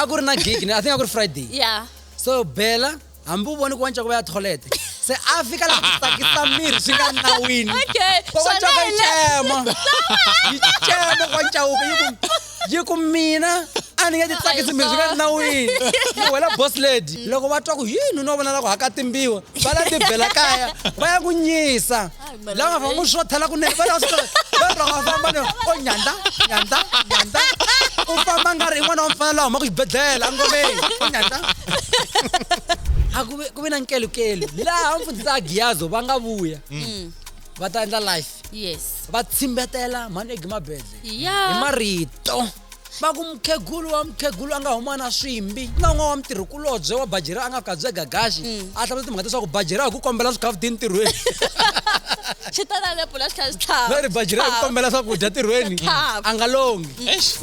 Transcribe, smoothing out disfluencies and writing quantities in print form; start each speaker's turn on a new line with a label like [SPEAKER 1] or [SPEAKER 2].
[SPEAKER 1] A ku ri na gig, I think a ku ri Friday. So Bella, hambi u vone ku wa ncaku va ya toilet. Se a fika la ku tsakisa miri swi nga nawini.
[SPEAKER 2] Okay,
[SPEAKER 1] Wa ncaku yi
[SPEAKER 2] swona
[SPEAKER 1] cema. Yi cema kwa ncaku yi ku yi ku mina a ni nge ti tsakisi miri swi nga nawini. Yi wela boss lady. Loko va twa ku yini no vona la ku hakatimbiwa, va la ti bela kaya, va ya ku nyisa.
[SPEAKER 2] Ai, mara
[SPEAKER 1] La nga famba n'wi xothela kunene va la swi va rhanga va famba ni o nyanda nyanda nyanda u famba nga ri i n'wana wa mfana la humaka xibedhlele angomeni o nyanda a ku ve ku ve na nkelukelu laha mfundhisi a giyazo va nga vuya va ta endla life va tshimbetela mhani egimabedle hi marito va ku mukhegulu wa mukhegulu a nga huma na swimbi na un'wana wa mutirhikulobye wa bajira a nga fika bye gagaxi a hlamusela timhaka leswaku bajira hi ku kombela swikhafuti ntirhweni
[SPEAKER 2] xi ta na lepula xi tlhela xi tlhava
[SPEAKER 1] va ri bajira hi ku kombela swakudya ntirhweni
[SPEAKER 2] Tlhava.
[SPEAKER 1] a nga longi
[SPEAKER 3] Eish.